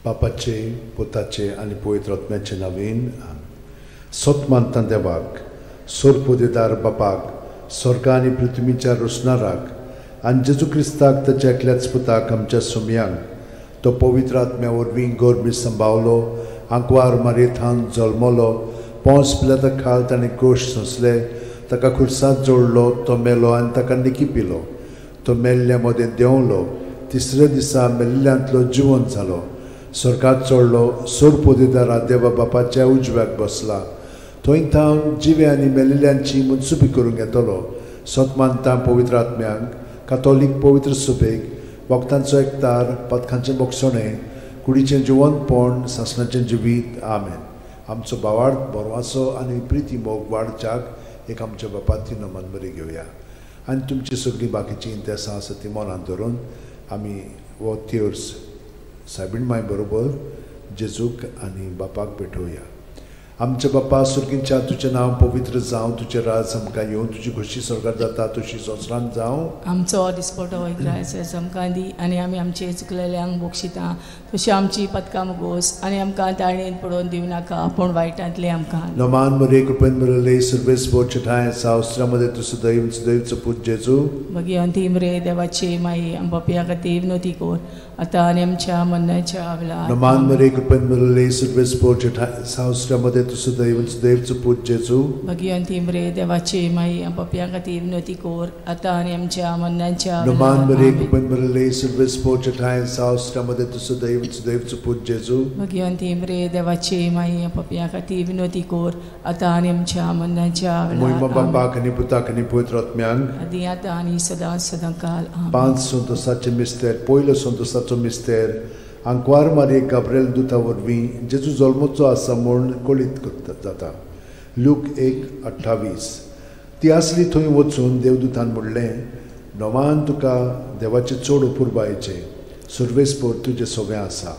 बापाचे, पुताचे आनी पवित्र आत्म्याचे नवीन. सत मानता देवाक, सोरपोदेदार बापाक, स्वर्गा आनी पृथ्वीच्या रोसणाराक आनी जेजू क्रिस्ताक ताच्या एकल्याच पुताक आमच्या सुमयांक, तो पवित्र आत्म्या वरवीं गोरमी संभावलो, आंकवार मारयेथान जल्मलो, पोंस पिलाता खाल ताणें कोश सोंसले, ताका खुर्सांत जोडलो, तो मेलो आनी ताका निकी पिलो, तो मेल्ल्या मदें देंवलो, तिसऱ्या दिसा मेल्ल्यांतलो जिवन जालो, स्वर्गात चडलो, सोरपोदेदारा देवा बापाच्या उजव्याक बसला, थंय थावन जिवे आनी मेल्ल्यांची मनसुबी करूंक येतलो. सत मानता पवित्र आत्म्यांक, कातोलीक पवित्र सुबेक, वखदांचो एकतार, पदकांचें बोगसणें, कुडीचें जिवनपण, सासणाचें जिवीत. आमेन. आमचो भावार्थ बरवासो आनी प्रिती मोग वाडच्याक एक आमच्या बापाची नमन बरी घेवया आनी तुमची सगळीं बाकीचीं इंतेसां आसा ती मनांत धरून आमी हो तेर्स सायबीण माय बरोबर जेजूक आनी बापाक भेटोवया. आमच्या बापा सुर्गींच्या, तुजें नांव पवित्र जावं, तुजें राज आमकां येवं, तुजी खोशी स्वर्गार जाता तशी संवसारांत जावं. आमचो दिसपटो इग्रायस आमकां दी आनी आमी आमचे चुकलेल्यांक बक्षिता तशी आमची पदकां मुगोस आनी आमकां ताळणेन पडोवन दिवं नाका पूण वायटांतलें आमकां. नमान मरे कृपेन मरले सर्वेस बोचठाय सावस्त्रामध्ये तूं सदैव सदैवचो पूत जेजू. भगिवंती ती मरे देवाची माई आम पापया खातीर विनवती कर आतां आनी आमच्या मरणाच्या वेळार. नमान मरे कृपेन मरले सर्वेस बोचठाय सावस्त्रामध्ये तूं सदैव सदैवचो पूत जेजू. भगिवंती ती मरे देवाची माई आम पापया खातीर विनवती कर आतां आनी आमच्या मरणाच्या नमान वेळार. मरे कृपेन मरले सर्वेस बोचठाय सावस्त्रामध्ये तूं सदैव सदैवचो पूत जेजू. भगिवंती ती मरे देवाची माई आम पापया खातीर विनवती कर आतां आनी आमच्या मरणाच्या मोहिमा वेळार. बापाक आनी पुताक आनी पवित्र आत्म्यांक, आदी आतां आनी सदां सदां काल. 5 संतोसाचे मिस्तेर. पयलो संतोसाचो मिस्तेर, आंकवार मारये गाब्रिएल दुता वरवीं जेजू जल्मचो आसा म्हूण कळीत जाता. लूक 1:28. ती आसली थंय वचून देवदूतान म्हणलें, नवान तुका देवाचें चड अपुरबायेचें, सुर्वेसपोर तुजें सगळें आसा.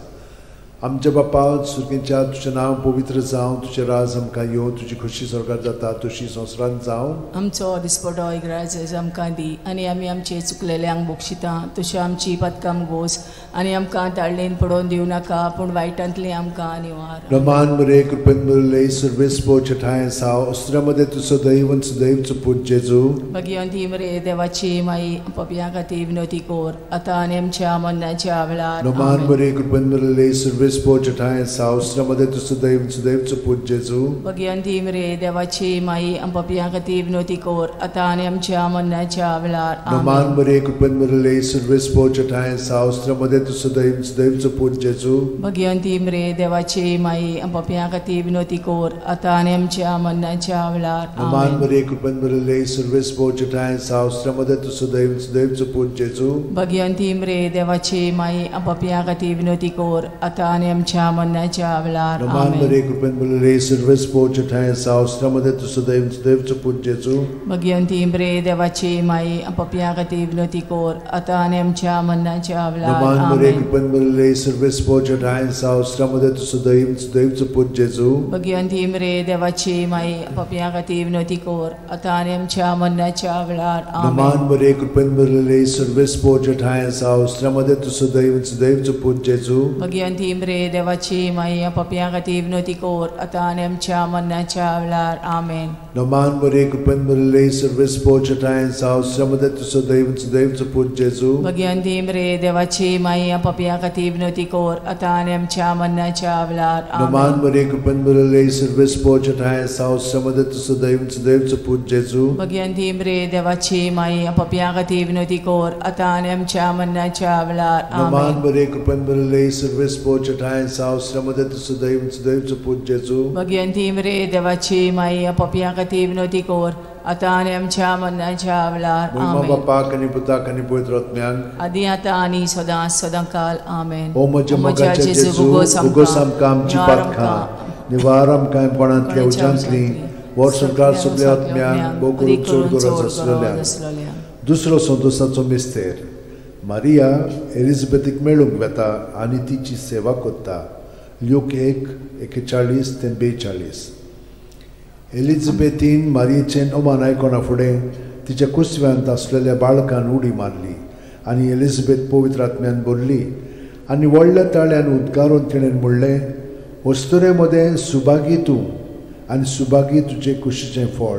आमच्या बापा सुर्गींच्या, तुजें नांव पवित्र जावं, तुजें राज आमकां येवं, तुजी खोशी स्वर्गार जाता तशी संवसारांत जावं. आमचो दिसपटो इग्रायस आमकां दी आनी आमी आमचे चुकलेल्यांक बक्षिता तशी आमची पदकां गोस आनी आमकां ताळणेन पडोवन दिवं नाका पूण वायटांतलें आमकां निवार. रमान मरे कृपेन मरले सर्वेस पोचठाय साव अस्त्रामध्ये तूं सदैव सदैवचो पूत जेजू. भगिवंती मरे देवाची माई पापयां खातीर विनवती कर आतां आनी आमच्या मरणाच्या वेळार. रमान मरे कृपेन मरले सर्वेस पोचठाय साव अस्त्रामध्ये तूं सदैव सदैवचो पूत जेजू. भगिवंती मरे देवाची माई पापयां खातीर विनवती कर आतां आनी आमच्या मरणाच्या वेळार. रमान मरे कृपेन मरले सर्वेस पोचठाय साव अस्त्रामध्ये तूं सदैव सदैवचो पूत जेजू. भगिवंती मरे देवाची माई पापयां खातीर विनवती कर आतां आनी आमच्या मरणाच्या वेळार. रमान मरे कृपेन मरले सर्वेस पोचठाय साव अस्त्रामध्ये तूं सदैव सदैवचो पूत जेजू. भगिवंती मरे देवाची माई पापयां खातीर विनवती कर आतां आनी आमच्या मरणाच्या वेळार. रमान मरे कृपेन मरले सर्वेस पोचठाय साव अस्त्रामध्ये तूं सदैव सदैवचो पूत जेजू. भगिवंती मरे देवाची माई पापयां खातीर विनवती कर आतां आनी आमच्या मरणाच्या वेळार. रमान मरे कृपेन मरले सर्वेस पोचठाय साव अस्त्रामध्ये तूं सदैव सदैवचो पूत जेजू. भगिवंती मरे देवाची माई पापयां खातीर विनवती कर आतां आनी आमच्या मरणाच्या वेळार. रमान मरे कृपेन मरले सर्वेस पोचठाय साव अस्त्रामध्ये तूं सदैव सदैवचो पूत जेजू. भगिवंती मरे देवाची माई पापयां खातीर विनवती कर आतां आनी आमच्या मरणाच्या वेळार. आमेन. नमान मरे कृपेन मरले सर्वेस पोचठाय साव अस्त्रामध्ये तूं सदैव सदैवचो पूत जेजू. भगिवंती मरे देवाची माई पापयां खातीर विनवती कर आतां आनी आमच्या मरणाच्या वेळार. नमान मरे कृपेन मरले सर्वेस पोचठाय साव अस्त्रामध्ये तूं सदैव सदैवचो पूत जेजू. भगिवंती मरे देवाची माई पापयां खातीर विनवती कर आतां आनी आमच्या मरणाच्या वेळार. नमान मरे कृपेन मरले सर्वेस पोचठाय साव अस्त्रामध्ये तूं सदैव सदैवचो पूत जेजू. भगिवंती मरे देवाची माई पापयां खातीर विनवती कर आतां आनी आमच्या मरणाच्या वेळार. मोहिमा बापाक आनी पुताक आनी पवित्र आत्म्यांक, आदी आतां आनी सदां सदां काल. आमेन. ओ म्हज्या मोगाच्या जेजू, उगोस आमकां आमची पातकां, निवार आमकां कोणांतल्या उज्यांतली, वर्सभर सगळ्या आत्म्यांक भोव करून चड गरज आसलेल्या. दुसरो संतोसाचो मिस्तेर, मारिया एलिझाबेथीक मेळूंक वेता आनी तिची सेवा करता. ल्यूक 1:41 ते 42. एलिझाबेथीन मारियेचें अमान आयकना फुडें तिच्या कुसव्यांत आसलेल्या बाळकान उडी मारली आनी एलिझाबेथ पवित्र आत्म्यान भरली आनी व्हडल्या ताळ्यान उद्गारून तिणें म्हणलें, अस्तुरे मदें सुभागी तूं आनी सुभागी तुजे कुशीचें फळ.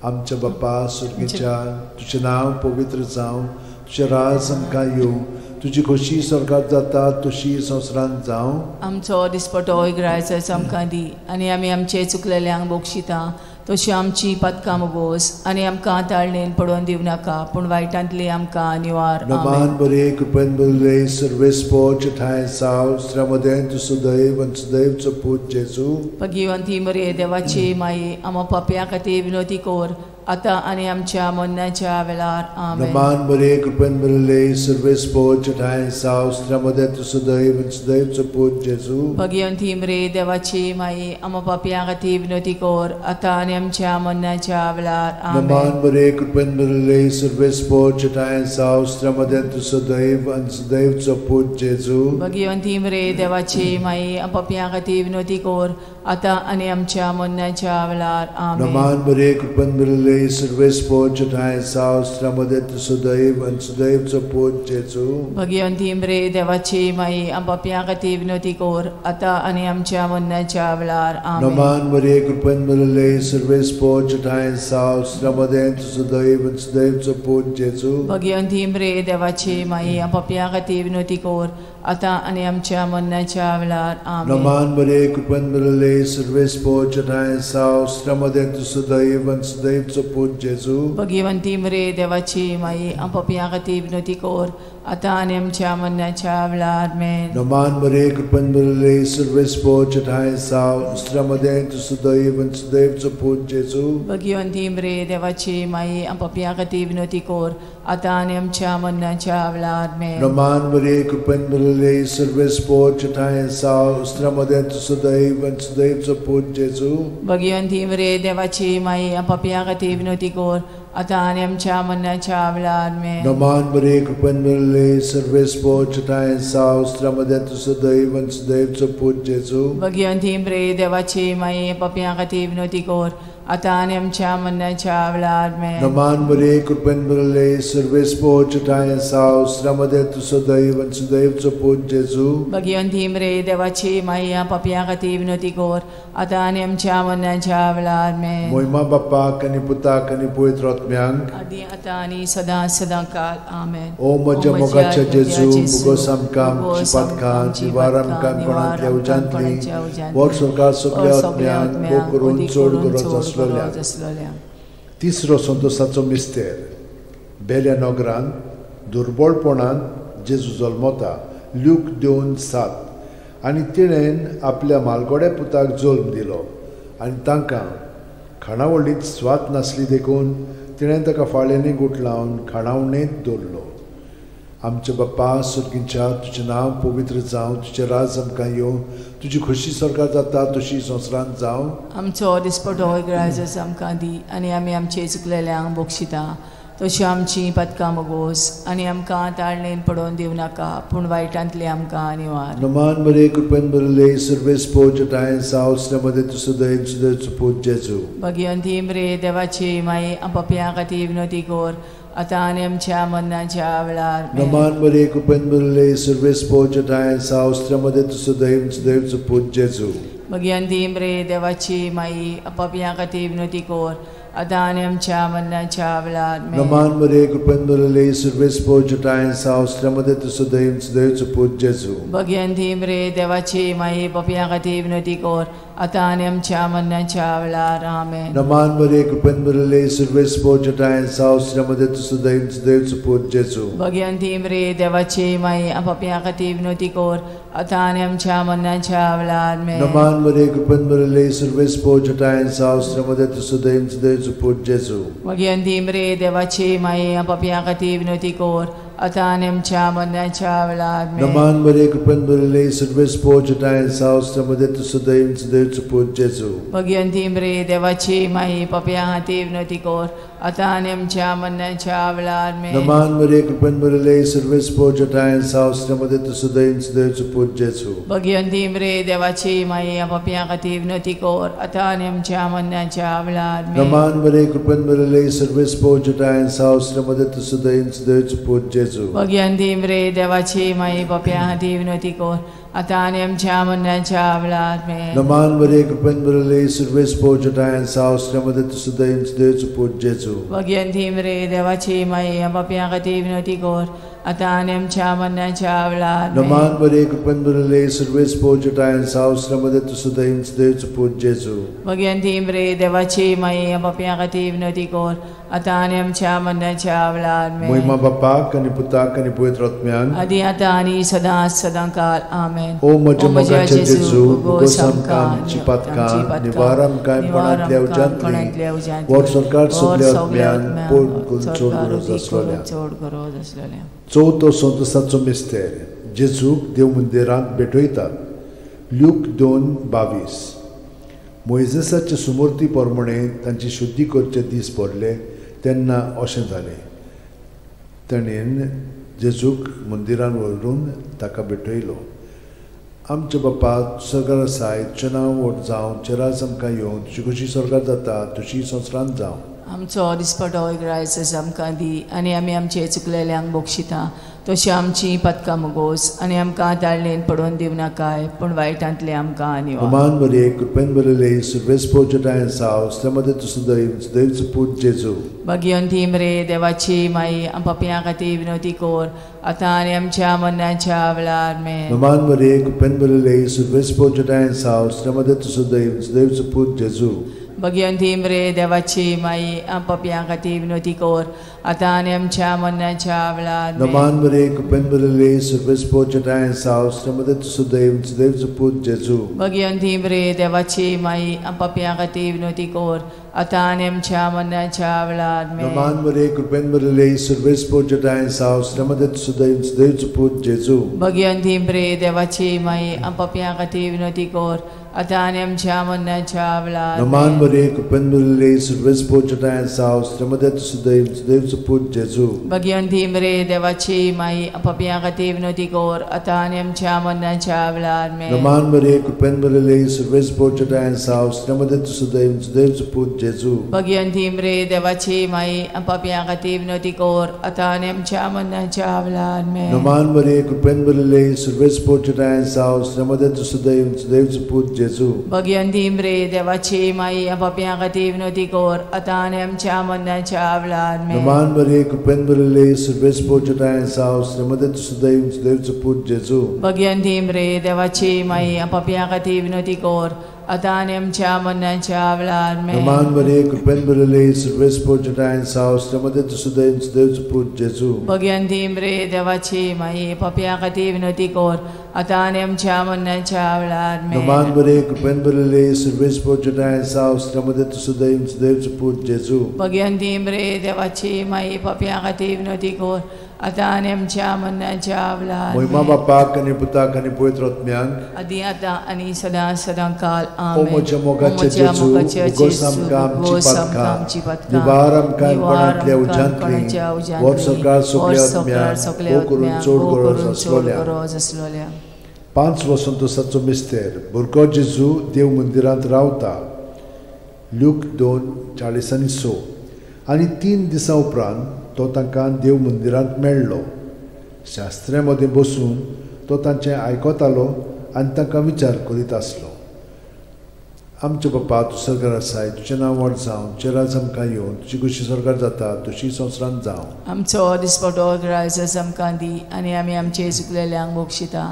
आमच्या बापा स्वर्गीच्या, तुजें नांव पवित्र जावं, तुजें राज आमकां येवं, तुजी खोशी स्वर्गात जाता तशी संवसारांत जावं. आमचो दिसपटो ग्रायच आमकां दी आनी आमी आमचे चुकलेल्यांक बक्षिता तशी आमची पातकां मोगोस आनी आमकां ताळणेन पडोवन दिवं नाका, पूण वायटांतली आमकां निवार. नमान बरे कृपेन बरले सर्वेस्पोच ठांय साव स्त्र्यामदें तूं सुदैव आनी सुदैवचो पूत जेजू. भगिवंती मरे देवाची माई, आमा पापया खातीर विनोती कर आतां आनी आमच्या मरणाच्या वेळार. आमेन. नमान बरे कृपेन बरले सर्वेस्पोच ठांय साव स्त्र्यामदें तूं सुदैव आनी सुदैवचो पूत जेजू. भगिवंती मरे देवाची माई, आमा पापया खातीर विनोती कर आतां आनी आमच्या मरणाच्या वेळार. आमेन. नमान बरे कृपेन बरले सर्वेस्पोच ठांय साव स्त्र्यामदें तूं सुदैव आनी सुदैवचो पूत जेजू. भगिवंती मरे देवाची माई, आमा पापया खातीर विनोती कर आतां आनी आमच्या मरणाच्या वेळार. आमेन. नमान बरे कृपेन बरले सर्वेस्पोच ठांय साव स्त्र्यामदें तूं सुदैव आनी सुदैवचो पूत जेजू. भगिवंती मरे देवाची माई, आम पापया खातीर विनोती कर आतां आनी आमच्या मरणाच्या वेळार. आमेन. नमान बरे कृपेन बरले सर्वेस्पोच ठांय साव स्त्र्यामदें तूं सुदैव आनी सुदैवचो पूत जेजू. भगिवंती मरे देवाची माई, आम पापया खातीर विनोती कर आतां आनी आमच्या मरणाच्या वेळार. आमेन. नमान बरे कृपेन बरले सर्वेस्पोच ठांय साव स्त्र्यामदें तूं सुदैव आनी सुदैवचो पूत जेजू. भगिवंती मरे देवाची माई, आम पापया खातीर विनोती कर आतां आनी आमच्या मरणाच्या वेळार. आमेन. नमान बरे कृपेन बरले सर्वेस्पोच ठांय साव स्त्र्यामदें तूं सुदैव आनी सुदैवचो पूत जेजू. भगिवंती मरे देवाची माई, आम पापया खातीर विनोती कर आतां आनी आमच्या मरणाच्या वेळार. आमेन. नमान बरे कृपेन बरले सर्वेस्पोच ठांय साव स्त्र्यामदें तूं सुदैव आनी सुदैवचो पूत जेजू. भगिवंती मरे देवाची माई, आम पापया खातीर विनोती कर आतां आनी आमच्या मरणाच्या वेळार. आमेन. नमान बरे कृपेन बरले सर्वेस्पोच ठांय साव स्त्र्यामदें तूं सुदैव आनी सुदैवचो पूत जेजू. भगिवंती मरे देवाची माई, पापया खातीर विनोती कर आतां आनी आमच्या मरणाच्या वेळार. आमेन. नमान बरे कृपेन बरले सर्वेस्पोच ठांय साव स्त्र्यामदें तूं सुदैव आनी सुदैवचो पूत जेजू. भगिवंती मरे देवाची माई, पापया खातीर विनोती कर आतां आनी आमच्या मरणाच्या वेळार. आमेन. मोहिमा बापाक आनी पुताक आनी पवित्र आत्म्यांक आदी आतां आनी सदां सदां काल. आमेन. ओ म्हज्या मोगाच्या जेजू, मुगोस आमकां आमची पातकां निवार आमकां कोणांतल्या उज्यांतली वर स्वर्गार सगल्या आत्म्यांक भोग करून चड गरज आसलोल्या. तिसरो संतोसाचो मिस्तेर. बेल्या नगरांत दुर्बळपणांत जेजू जल्मता. ल्यूक 2:7. आनी तिणें आपल्या मालगोड्या पुताक जल्म दिलो आनी तांकां खाणावळींत स्वाद नासली देखून तिणें ताका फाळ्यांनी गुठलावन खाणावणेंत दवरलो. आमच्या बाप्पा स्वर्गीच्या, तुजें नांव पवित्र जावं, तुजें राज आमकां येवं, तुजी खोशी स्वर्गात जाता तशी संवसारांत जावं. आमचो दिसपटो ग्रायज आमकां दी आनी आमी आमचे चुकलेल्यांक बक्षिता तशी आमची पातकां मोगोस आनी आमकां ताळणेन पडोवन दिवं नाका, पूण वायटांतली आमकां निवार. नमान बरे कृपेन बरले सर्वेस्पोच ठांय साव स्त्र्यामदें तूं सुदैव सुदैवचो पूत जेजू. भगिवंती मरे देवाची माई, आम पापया खातीर विनोती कर आतां आनी आमच्या मरणाच्या वेळार. नमान बरे कृपेन बरले सर्वेस्पोच ठांय साव स्त्र्यामदें तूं सुदैव सुदैवचो पूत जेजू. भगिवंती मरे देवाची माई, पापया खातीर विनोती कर आतां आनी आमच्या मरणाच्या वेळार. नमान बरे कृपेन बरले सर्वेस्पोच ठांय साव स्त्र्यामदें तूं सुदैव सुदैवचो पूत जेजू. भगिवंती मरे देवाची माई, पापया खातीर विनोती कर आतां आनी आमच्या मरणाच्या वेळार. आमेन. नमान बरे कृपेन बरले सर्वेस्पोच ठांय साव स्त्र्यामदें तूं सुदैव सुदैवचो पूत जेजू. भगिवंती मरे देवाची माई, पापया खातीर विनोती कर आतां आनी आमच्या मरणाच्या वेळार. आमेन. नमान बरे कृपेन बरले सर्वेस्पोच ठांय साव स्त्र्यामदें तूं सुदैव सुदैवचो पूत जेजू. भगिवंती मरे देवाची माई, पापया खातीर विनोती कर आतां आनी आमच्या मरणाच्या वेळार. नमान बरे कृपेन बरले सर्वेस्पोच ठांय साव स्त्र्यामदें तूं सुदैव सुदैवचो पूत जेजू. भगिवंती मरे देवाची माई, पापया खातीर विनोती कर आतां आनी आमच्या मरणाच्या वेळार आमेन. नमान मरिये कृपेन भरिल्ले सर्वेस्पोर जटायन साव श्रीमती तूं सदैव सदैवचो पूत जेजू. भगिवंती मरिये देवाची माई पापयां खातीर विनवती कर आतां आनी आमच्या मरणाच्या वेळार आमेन. नमान मरिये कृपेन भरिल्ले सर्वेस्पोर जटायन साव श्रीमती तूं सदैव सदैवचो पूत जेजू. भगिवंती मरिये देवाची माई पापयां खातीर विनवती कर आतां आनी आमच्या मरणाच्या वेळार आमेन. नमान मरिये कृपेन भरिल्ले सर्वेस्पोर जटायन साव श्रीमती तूं सदैव सदैवचो पूत जेजू. भगिवंती मरिये देवाची माई पापयां खातीर विनवती कर आतां आनी आमच्या मरणाच्या वेळार आमेन. नमान मरिये कृपेन भरिल्ले सर्वेस्पोर जटायन साव श्रीमती तूं सदैव सदैवचो पूत जेजू. भगिवंती मरिये देवाची माई पापयां खातीर विनवती कर आतां आनी आमच्या मरणाच्या वेळार आमेन. महिमा बापाक आनी पुताक आनी पवित्र आत्म्याक आदी आतां आनी सदां सदां काल आमेन. ओ म्हज्या मोगाचे जेजू, भोगोस आमकां आमची पातकां, निवार आमकां कोणांतल्या उज्यांतली, व्हड सरकार सगल्या आत्म्यान पोट करून चड गरज आसलेल्या. चड गरज आसलेल्या. चवथो संतोसाचो मिस्तेर जेजूक देव मंदिरांत भेटयतात. ल्यूक 2:22. मोयजेसाचे सुमूर्ती प्रमाणे तांची शुद्धी करचे दीस भरले तेन्ना अशें जालें, ताणें जेजूक मंदिरान व्हरून ताका भेटयलो. आमच्या बापा सरकार आसाय, तुजें नांव व्हड जावं, तुजें राज आमकां येवं, तुजी खोशी स्वर्गार जाता तशी संवसारांत जावं. आमचो दिसपटो एक आमकां दी आनी आमी आमचे चुकलेल्यांक बक्षिता तशी आमची पातकां मुगोस आनी आमकां ताळणेन पडोवन दिवं नाकाय पूण वायटांतले आमकां निवार. नमान मरिये कृपेन भरिल्ले सर्वेस्पोर जटायन साव श्रीमती तूं सदैव सदैवचो पूत जेजू. भगिवंती मरिये देवाची माई पापयां खातीर विनवती कर आतां आनी आमच्या मरणाच्या वेळार आमेन. नमान मरिये कृपेन भरिल्ले सर्वेस्पोर जटायन साव श्रीमती तूं सदैव सदैवचो पूत जेजू. भगिवंती मरिये देवाची माई पापयां खातीर विनवती कर आतां आनी आमच्या मरणाच्या वेळार आमेन. नमान मरिये कृपेन भरिल्ले सर्वेस्पोर जटायन साव श्रीमती तूं सदैव सदैवचो पूत जेजू. भगिवंती मरिये देवाची माई पापयां खातीर विनवती कर आतां आनी आमच्या मरणाच्या वेळार आमेन. नमान मरिये कृपेन भरिल्ले सर्वेस्पोर जटायन साव श्रीमती तूं सदैव सदैवचो पूत जेजू. भगिवंती मरिये देवाची माई पापयां खातीर विनवती कर आतां आनी आमच्या मरणाच्या वेळार नमान मरिये कृपेन भरिल्ले सर्वेस्पोर जटायन साव श्रीमती तूं सदैव सदैवचो पूत जेजू. भगिवंती मरिये देवाची माई पापयां खातीर विनवती कर आतां आनी आमच्या मरणाच्या वेळार आमेन. नमान मरिये कृपेन भरिल्ले सर्वेस्पोर जटायन साव श्रीमती तूं सदैव सदैवचो पूत जेजू. भगिवंती मरिये देवाची माई पापयां खातीर विनवती कर आतां आनी आमच्या मरणाच्या वेळार आमेन. नमान मरिये कृपेन भरिल्ले सर्वेस्पोर जटायन साव श्रीमती तूं सदैव सदैवचो पूत जेजू. भगिवंती मरिये देवाची माई पापयां खातीर विनवती कर आतां आनी आमच्या मरणाच्या वेळार आमेन. नमान मरिये कृपेन भरिल्ले सर्वेस्पोर जटायन साव श्रीमती तूं सदैव सदैवचो पूत जेजू. भगिवंती मरिये देवाची माई पापयां खातीर विनवती कर आतां आनी आमच्या मरणाच्या वेळार आमेन. नमान मरिये कृपेन भरिल्ले सर्वेस्पोर जटायन साव श्रीमती तूं सदैव सदैवचो पूत जेजू. भगिवंती मरिये देवाची माई पापयां खातीर विनवती कर आतां आनी आमच्या मरणाच्या वेळार आमेन. नमान मरिये कृपेन भरिल्ले सर्वेस्पोर जटायन साव श्रीमती तूं सदैव सदैवचो पूत जेजू. भगिवंती मरिये देवाची माई पापयां खातीर विनवती कर आतां आनी आमच्या मरणाच्या वेळार. महिमा बापाक आनी पुताक आनी पवित्र आत्म्याक आदी आतां आनी सदां सदां काल आमेन. ओ म्हज्या मोगाचे जेजू, भोगोस आमकां आमची पातकां, निवार आमकां कोणांतल्या उज्यांतली, व्हड सरकार सगल्या आत्म्याक भोव करून चड गरज आसलेल्या. 5 वसंतोसाचो मिस्तेर भुरगो जेजू देव मंदिरांत रावता. ल्यूक 2:46. आनी 3 दिसां उपरांत तो तांकां देव मंदिरांत मेळ्ळो. शास्त्र्यां मदीं बसून तो तांचें आयकतालो आनी तांकां विचार करीत आसलो. आमच्या बापा तूं स्वर्गार आसाय, तुजें नांव व्हड जावं, तुजें राज आमकां येवं, तुजी खोशी स्वर्गार जाता तशी संवसारांत जावं. आमचो दिसपटो राज आमकां दी आनी आमी आमचे चुकलेल्यांक बक्षिता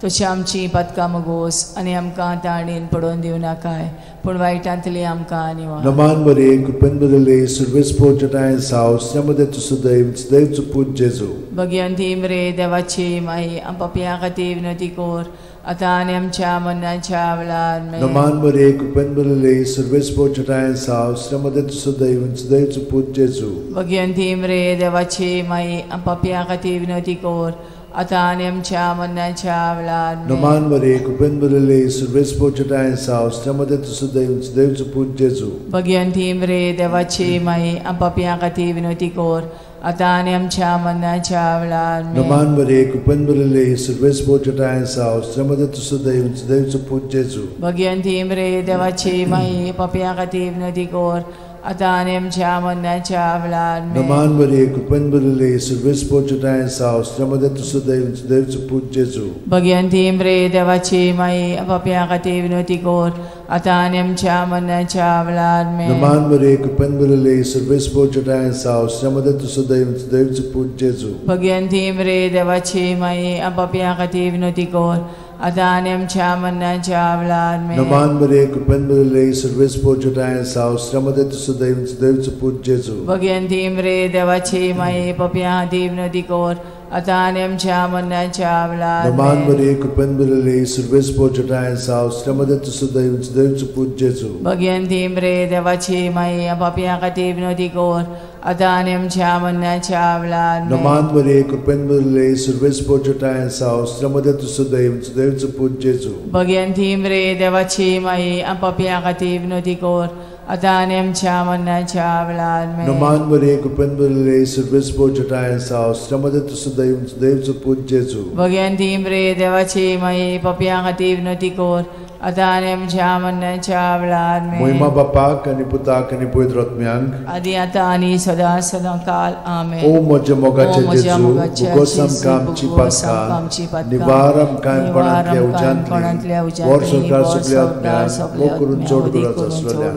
तशी आमची पातकां मुगोस आनी आमकां ताणेन पडोवन दिवं नाकाय पूण वायटांतली आमकां निवार. नमान मरिये कृपेन भरिल्ले सर्वेस्पोर जटायन साव श्रीमती तूं सदैव सदैवचो पूत जेजू. भगिवंती मरिये देवाची माई पापयां खातीर विनवती कर आतां आनी आमच्या मरणाच्या वेळार आमेन. नमान मरिये कृपेन भरिल्ले सर्वेस्पोर जटायन साव श्रीमती तूं सदैव सदैवचो पूत जेजू. भगिवंती मरिये देवाची माई पापयां खातीर विनवती कर आतां आनी आमच्या मरणाच्या वेळार. नमान मरिये, कृपेन भरिल्ले, सर्वेस्पर तुज्या साव, स्त्रियां मदें तूं सुदैव, सुदैव पूत जेजू. भगिवंती मरिये, देवाची माई, आम पापयां खातीर विनवती कर, आतां आनी आमच्या मरणाच्या वेळार. नमान मरिये, कृपेन भरिल्ले, सर्वेस्पर तुज्या साव, स्त्रियां मदें तूं सुदैव, सुदैव पूत जेजू. भगिवंती मरिये, देवाची माई, पापयां खातीर विनवती कर, आतां आनी आमच्या मरणाच्या वेळार. नमान मरिये, कृपेन भरिल्ले, सर्वेस्पर तुज्या साव, स्त्रियां मदें तूं सुदैव, सुदैव पूत जेजू. भगिवंती मरिये, देवाची माई, पापयां खातीर विनवती कर, आतां आनी आमच्या मरणाच्या वेळार. नमान मरिये, कृपेन भरिल्ले, सर्वेस्पर तुज्या साव, स्त्रियां मदें तूं सुदैव, सुदैव पूत जेजू. भगिवंती मरिये, देवाची माई, पापयां खातीर विनवती कर, आतां आनी आमच्या मरणाच्या वेळार. नमान मरिये, कृपेन भरिल्ले, सर्वेस्पर तुज्या साव, स्त्रियां मदें तूं सुदैव, सुदैव पूत जेजू. भगिवंती मरिये, देवाची माई, पापयां खातीर विनवती कर, आतां आनी आमच्या मरणाच्या वेळार. नमान मरिये, कृपेन भरिल्ले, सर्वेस्पर तुज्या साव, स्त्रियां मदें तूं सुदैव, सुदैव पूत जेजू. भगिवंती मरिये, देवाची माई, पापयां खातीर विनवती कर, आतां आनी आमच्या मरणाच्या वेळार. नमान मरिये, कृपेन भरिल्ले, सर्वेस्पर तुज्या साव, स्त्रियां मदें तूं सुदैव, सुदैव पूत जेजू. भगिवंती मरिये, देवाची माई, पापयां खातीर विनवती कर, आतां आनी आमच्या मरणाच्या वेळार. नमान मरिये, कृपेन भरिल्ले, सर्वेस्पर तुज्या साव, स्त्रियां मदें तूं सुदैव, सुदैव पूत जेजू. भगिवंती मरिये, देवाची माई, पापयां खातीर विनवती कर, आतां आनी आमच्या मरणाच्या वेळार. मोहिमा बापाक आनी पुताक आनी पवित्र आत्म्यांक, आदी आतां आनी सदां सदां काल. आमेन. ओ म्हज्या मोगाचे जेजू, भुगोस आमकां आमची पातकां, निवार आमकां कोणांतल्या उज्यांतली, वर सरकार सगल्या आत्म्यांक मोग करून चड गरज आसलेल्या.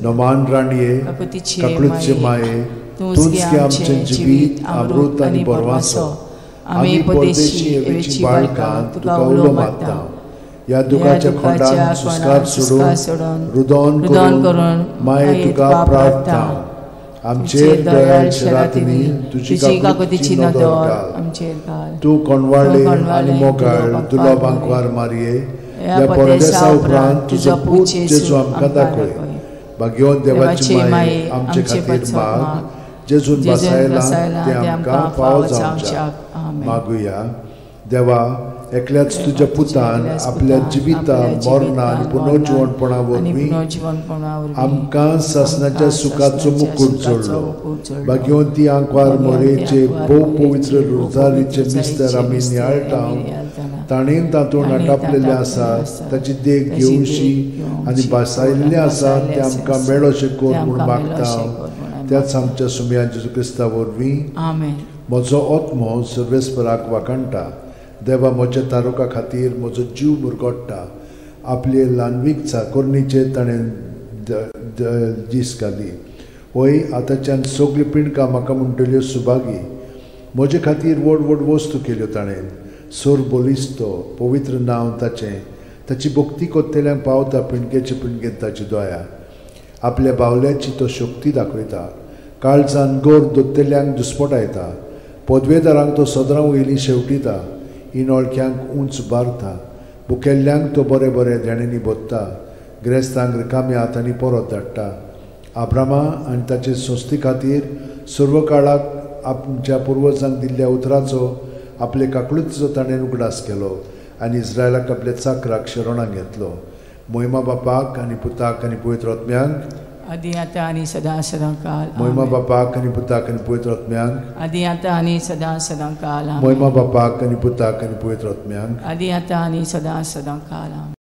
नमान राणये, काकळूतचे माये, तूंच गे आमचें जिवीत, अमृत आनी बरवासो. आमी परदेशी एवेची बाळकां तुका उलो मारता. ह्या दुखाच्या खोंडान सुस्कार सोडून रुदन करून माये तुका प्रार्थना. आमचेर दयाळ रातींनी तुजी काकुतीची नदर घाल. तूं कोणवाळे आनी मोगाळ दुर्लभ आंकवार मारये, ह्या परदेसा उपरांत तुजो पूत जेजू आमकां दाखय. भाग्यवंत देवाची माये, आमचे खातीर माग, जेजून बसायला तें आमकां फावो जावच्याक. मागुया. देवा, एकल्याच तुज्या पुतान आपल्या जिविता, मरणा आनी पुनर्जिवणपणा वरवीं आमकां सासणाच्या सुखाचो मुकूट जोडलो. भाग्यवंती आंकवार मोरेचे भोव पवित्र रोजारीचे मिस्तर आमी नियाळटा, ताणें तातूंत आटापलेलें आसा, ताची देख घेवशी आनी भासायिल्लें आसा तें आमकां मेळोशें कर म्हूण मागता. त्याच आमच्या सुमया जेजू क्रिस्ता वरवीं. म्हजो आत्मो सर्वेस्पराक वाखाणटा. देवा, म्हज्या तारुका खातीर म्हजो जीव मुरगोडटा. आपले ल्हानवीक चाकोरणीचेर ताणें दीस घाली. वय आतांच्यान सगळीं पिंडकां म्हाका म्हणटल्यो सुभागी. म्हजे खातीर व्हड व्हड वस्तू केल्यो ताणें. सोर बलिस्तो पवित्र नांव ताचें. ताची भक्ती कोत्तेल्यांक पावता पिंडकेचे पिंडकेन ताची दया. आपल्या बावल्याची तो शक्ती दाखयता. काळजान गोर दोत्तेल्यांक दुस्पटायता. पदवेदारांक तो सदरां वयलीं शेवटिता. इनोळख्यांक उंच बारता. भुकेल्ल्यांक तो बरें बरें देण्यांनी भरता. ग्रेस्तांक रिकाम्या हातांनी परत धाडटा. आब्रामा आनी ताचे संस्थे खातीर सर्व काळाक आमच्या पुर्वजांक दिल्ल्या उतराचो आपले काकळुतीचो ताणें उगडास केलो आनी इस्रायलाक आपल्या चाकराक शरणाक घेतलो. मोहिमा बापाक आनी पुताक आनी पवित्र आत्म्यांक, आदी आतां आनी सदां सदां काल. मोहिमा बापाक आनी पुताक आनी पवित्र आत्म्यांक, आदी आतां आनी सदां सदां काल. मोहिमा बापाक आनी पुताक आनी पवित्र आत्म्यांक, आदी आतां आनी सदां सदां काल.